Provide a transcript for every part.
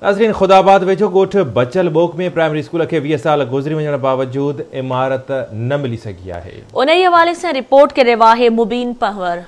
ناظرين خدا آباد ويجهو ڳوٺ بچل ٻوڪ ۾ پرائمري اسڪول کي 20 سال گذري وڃڻ باوجود عمارت نه ملي سگهي آهي. انهي حوالي سان رپورٽ ڪري رهيو آهي مبين پنهور.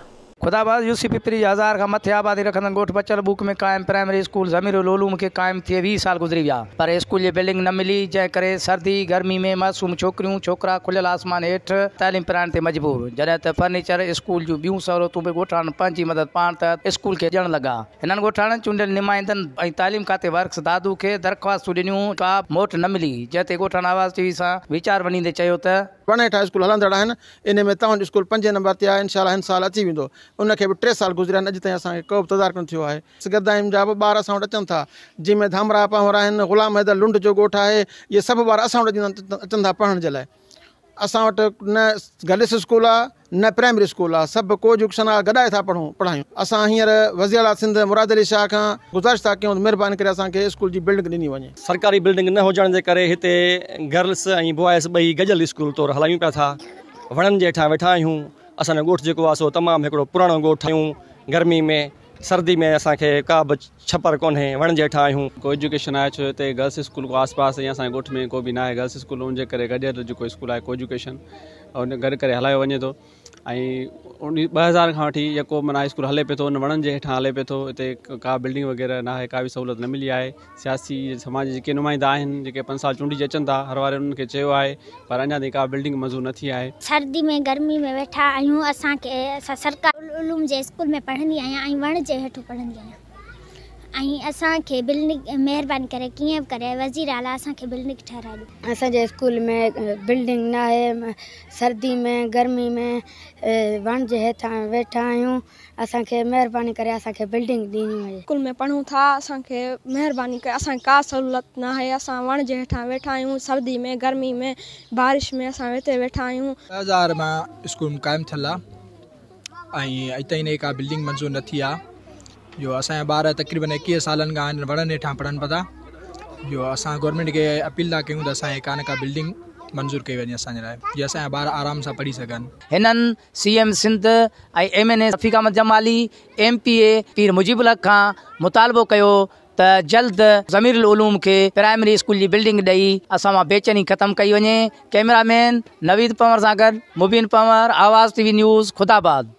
خدا آباد يو سي پپري جي هزار کان مٿي آبادي رکندڙ ڳوٺ بچل ٻوڪ ۾ قائم پرائمري اسڪول ضمير العلوم کي قائم ٿئي 20 سال گذري ويا پر اسڪول جي بلڊنگ نه ملي جنهن ڪري سردي گرمي ۾ معصوم ڇوڪريون ڇوڪرا کليل آسمان هيٺ تعليم پرائڻ تي مجبور جڏهن ته فرنيچر اسڪول جون ٻيون سهولتون به ڳوٺاڻن پنهنجي مدد پاڻ تحت اسڪول کي ڏيڻ لڳا. هنن ڳوٺاڻن چونڊيل نمائندن ۽ تعليم کاتي ورڪس دادو کي درخواستون ڏنيون ڪا به موٽ نه ملي جنهن تي ڳوٺاڻن آواز ٽي وي سان ويچار ونڊيندي چيو ته. وڻ هيٺان اسڪول هلندڙ آهن انهي ۾ توهان جو اسڪول پنجين نمبر تي آهي انشاء الله هن سال اچي ويندو ان کي به ٽي سال گذريا آهن اڄ تائين اسان کي ڪو به تدارڪ نه ٿيو آهي سگردائين جا به ٻار اسان وٽ اچن ٿا جنهن ۾ ڌامراهه پنهور آهن غلام حيدر لنڊ جو ڳوٺ آهي اهي سڀ ٻار اسان وٽ اچن ٿا پڙهڻ جي لاء اسان وٽ نه گرلس اسڪول آ نه پرائمري اسڪول آ سڀ ڪو ايجوڪيشن آ گڏائي ٿا پڙهون پڙهايون اسان هينئر وزير اعليٰ سنڌ مراد علي شاهه کان گذارش ٿا ڪيون ته مهرباني ڪري اسان کي اسڪول جي بلڊنگ ڏني وڃي. سرڪاري بلڊنگ نه هجڻ جي ڪري هتي گرلس ۽ بوائز ٻئي گڏيل اسڪول طور هلايون پيا ٿا وڻن جي هيٺان ويٺا آهيون اسان جو ڳوٺ جيڪو آ سو تمام هڪڙو پراڻو ڳوٺ آهيون گرمي ۾ سردي ۾ اسان کي ڪا به ڇپر ڪونهي وڻ جي هيٺان آهيون. ڪو ايجوڪيشن آهي ڇو هتي گرلس اسڪول ڪو آس پاس يا اسان جي ڳوٺ ۾ ڪو به ناهي گرلس اسڪول ان جي ڪري گڏيل جيڪو اسڪول آهي ڪو ايجوڪيشن ان گڏ ڪري هلايو وڃي ٿو ۽ 2000 کان وٺي يڪو معنيٰ اسڪول هلي پيو ٿو ان وڻن جي هيٺان هلي پيو ٿو هتي ڪا بلڊنگ وغيره ناهي ڪا به سهولت نه ملي آهي سياسي سماجي جيڪي نمائندا آهن جيڪي پنج سال چونڊجي اچن ٿا هر واري انهن کي چيو آهي پر اڃا تائين ڪا بلڊنگ منظور نه ٿي آهي. سردي ۾ گرمي ۾ ويٺا آهيون اسان کي اسان سرڪاري العلوم جي اسڪول ۾ پڙهندي آهيان ۽ وڻ جي هيٺون پڙهندي آهيان ۽ اسان کي بلڊنگ مهرباني ڪري ڪيئن به ڪري وزير اعليٰ اسان کي بلڊنگ ٺهرائي ڏيو. اسان جي اسڪول ۾ بلڊنگ ناهي سردي ۾ گرمي ۾ وڻ جي هيٺان ويٺا آهيون اسان کي مهرباني ڪري اسان کي بلڊنگ ڏني وڃي. اسڪول ۾ پڙهون ٿا اسان کي مهرباني ڪري اسان کي ڪا سهولت ناهي اسان وڻ جي هيٺان ويٺا آهيون سردي ۾ گرمي ۾ بارش ۾ اسان هتي ويٺا آهيون. 2000 ۾ اسڪول قائم ٿيل آ ۽ اڄ تائين هن جي ڪا بلڊنگ منظور نه ٿي آ جو اسان جا ٻار تقريبن 21 سالن کان هنن وڻن هيٺان پڙهن پيا ٿا جو اسان گورنمينٽ کي اپيل ٿا ڪيون ته اسان کي ڪا نه ڪا بلڊنگ منظور ڪئي وڃي اسان جي لاء جيئن اسان جا ٻار آرام سان پڙهي سگهن. هنن C M Sindh ۽ M N A Rafiq Ahmed Jamali, M P A Pir Mujeeb ul Haq کان مطالبو ڪيو ته جلد ضمير العلوم کي پرائمري اسڪول جي بلڊنگ ڏئي اسان مان بيچيني ختم ڪئي وڃي، ڪئميرا مين نويد پنهور سان گڏ Mubeen Panhwar, Awaz T V news, Khuda Abad.